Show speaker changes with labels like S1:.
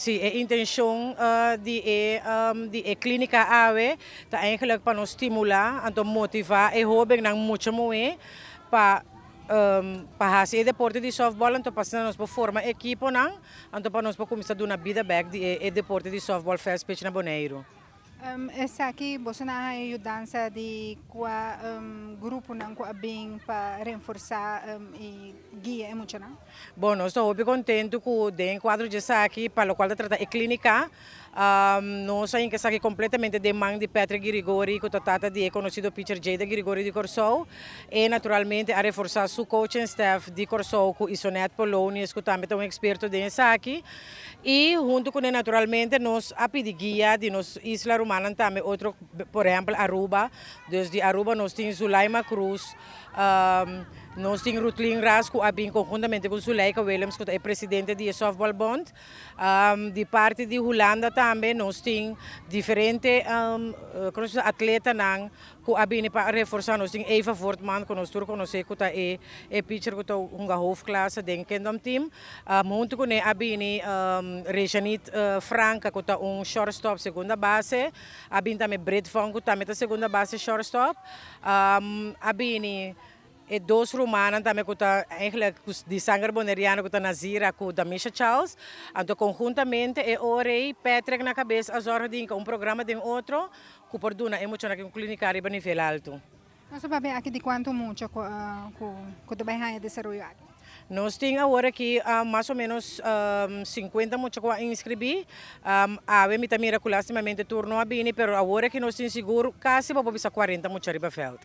S1: Si, e intenshon di e klínika awe ta eigenlijk pa nos stimulá, anto motivá e hóbennan mucha muhé pa hasi e deporte di softball, anto pa nos forma ekiponan, anto pa nos kuminsá duna bida bèk di e deporte di softball fast pitch na Boneiru.
S2: Esaki boso a haña yudansa di kua gruponan ku a bin pa reforsá i guia e muchanan?
S1: Bon, nos ta hopi kontentu ku den kuadro di esaki, pa lokual ta trata e klínika, nos a esaki kompletamente den man di Patrick Grigori, ku ta tata di konosido pitcher Jada Grigori di Kòrsou, i naturalmente a reforsá su coaching staff di Kòrsou ku Isonet Polonius, ku tambe ta un eksperto den esaki, i huntu kuné naturalmente nos a pidi guia di nos isla rumannan tambe otro, por ehèmpel Aruba. Dus di Aruba nos tin Zulaima Cruz, nos tin Rutlin Ras ku a bin konhuntamente ku Zuleika Williams, ku ta presidente di Softball Bond. Di parti di Hulanda tambe nos tin diferente atletanan ku a bini pa reforsá. Nos tin Eva Voortman, ku nos tur konosé, ku ta e pitcher ku ta un hoofdklasse den Kingdom Team. Huntu kuné a bini Rejanit Franca, ku ta un shortstop, segunda base. A bini tambe Britt Von, ku tambe ta segunda base, shortstop. A bini e dos rumannan tambe ku ta eigenlijk di sanger boneriano, ku ta Nazira ku Damisha Charles. Anto konhuntamente e ora ei Patrick na kabes a zorg di un programa den otro ku por duna e muchanan un klínika riba nivel altu.
S2: Nos papia aki di kuantu mucha ku ta bai haña desaroyo aki?
S1: Nos tin awor aki mas o ménos 50 mucha ku a inskribí. Awe mi ta mira ku lastimamente tur no a bini, pero awor aki nos tin sigur kasi bo 40 mucha riba veld.